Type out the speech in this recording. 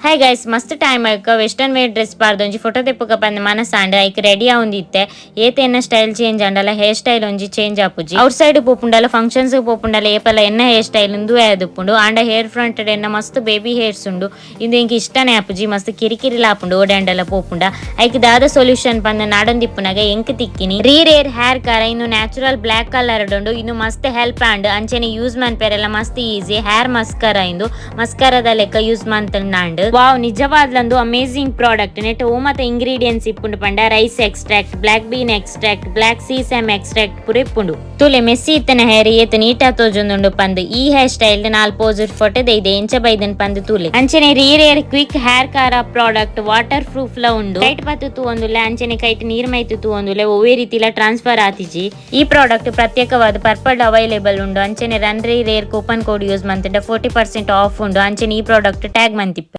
Hi guys, ಮಸ್ತ್ time ಆಯ್ಕ western ವೇರ್ dress ಪಾಡ್ದೊಂಜಿ photo ದೆಪ್ಪುಗ ಪಂದ್ ಮನಸಾಂಡ್. ಐಕ್ ರೆಡಿ ಆವೊಂದಿತ್ತೆ. ಏತ್ ಎನ್ನ ಸ್ಟೈಲ್ ಚೇಂಜ್ ಆಂಡಲ ಹೇರ್ ಸ್ಟೈಲ್ ಒಂಜಿ ಚೇಂಜ್ ಆಪುಜಿ. ಔಟ್ ಸೈಡ್ ಪೋಪುಂಡಲ, ಫಂಕ್ಷನ್ಸ್ ಪೋಪುಂಡಲ ಏಪಲ ಎನ್ನ ಹೇರ್ ಸ್ಟೈಲ್ ಉಂದುವೇ ಆದುಪ್ಪುಂಡು. ಆಂಡ ಹೇರ್ ಫ್ರಂಟ್ ಎನ್ನ ಮಸ್ತ್ ಬೇಬಿ ಹೇರ್ಸ್ ಉಂಡು. ಇಂದು ಎಂಕ್ ಇಷ್ಟನೇ ಆಪುಜಿ, ಮಸ್ತ್ ಕಿರಿಕಿರಿಲ ಆಪುಂಡು ಓಡಾಂಡಲ ಪೋಪುಂಡ. ಐಕ್ ದಾದ ಸೊಲ್ಯೂಷನ್ ಪಂದ್ ನಾಡೊಂದಿಪ್ಪುನಗ ಎಂಕ್ ತಿಕ್ಕಿನಿ ರೀರೇರ್ ಹೇರ್ ಕರ. ಇಂದು ನ್ಯಾಚುರಲ್ ಬ್ಲಾಕ್ ಕಲರ್ ಉಂಡು. ಇಂದು ಮಸ್ತ್ ಹೆಲ್ಪ್ ಆಂಡ್. ಅಂಚನೆ ಯೂಸ್ ಮನ್ಪೆರೆಲ್ಲ ಮಸ್ತ್ ಈಸಿ. ಹೇರ್ ಮಸ್ಕರ, ಇಂದು ಮಸ್ಕರದ ಲೆಕ್ಕ ಯೂಸ್ ಮಂತುಂಡಾಂಡ್. ವಾವ್, ನಿಜವಾದ್ಲಂದು ಅಮೇಸಿಂಗ್ ಪ್ರಾಡಕ್ಟ್. ನೆಟ್ ಓ ಮತ ಇಂಗ್ರೀಡಿಯೆಂಟ್ಸ್ ಇಪ್ಪುಂಡು ಪಂಡ rice extract, black bean extract, black sesame extract ಪೂರ ಇಪ್ಪುಂಡು. ತೂಲೆ, ಮೆಸ್ಸಿ ಇತ್ತನ ಹೇರ್ ಏತ್ ನೀಟಾ ತೋಜೊಂದುಂಡು ಪಂದ್. ಈ ಹೇರ್ ಸ್ಟೈಲ್ ನಾಲ್ ಪೋಸ್ ಫೋಟೋ ಇದೆ, ಎಂಚ ಬೈದನ್ ಪಂದ್ ತೂಲೆ. ಅಂಚನೆ ರೀರೇರ್ ಕ್ವಿಕ್ ಹೇರ್ ಕಾರ ಪ್ರಾಡಕ್ಟ್ ವಾಟರ್ ಪ್ರೂಫ್ ಲ ಉಂಡು. ಕೈಟ್ ಪತ್ತು ತೂವೊಂದುಲ್ಲೆ, ಅಂಚನೆ ಕೈಟ್ ನೀರ್ ಮೈತು ತೂವೊಂದುಲ್ಲೆ, ಒವ್ವೆ ರೀತಿಲ ಟ್ರಾನ್ಸ್ಫರ್ ಆತಿಜಿ. ಈ ಪ್ರಾಡಕ್ಟ್ ಪ್ರತ್ಯೇಕವಾದ ಪರ್ಪಲ್ ಅವೈಲೇಬಲ್ ಉಂಡು. ಅಂಚನೆ run rare coupon code use ಮಂತುಂಡ 40% of ಉಂಡು. ಅಂಚನೆ ಈ ಪ್ರಾಡಕ್ಟ್ ಟ್ಯಾಗ್ ಮಂತಿಪ್ಪೆ.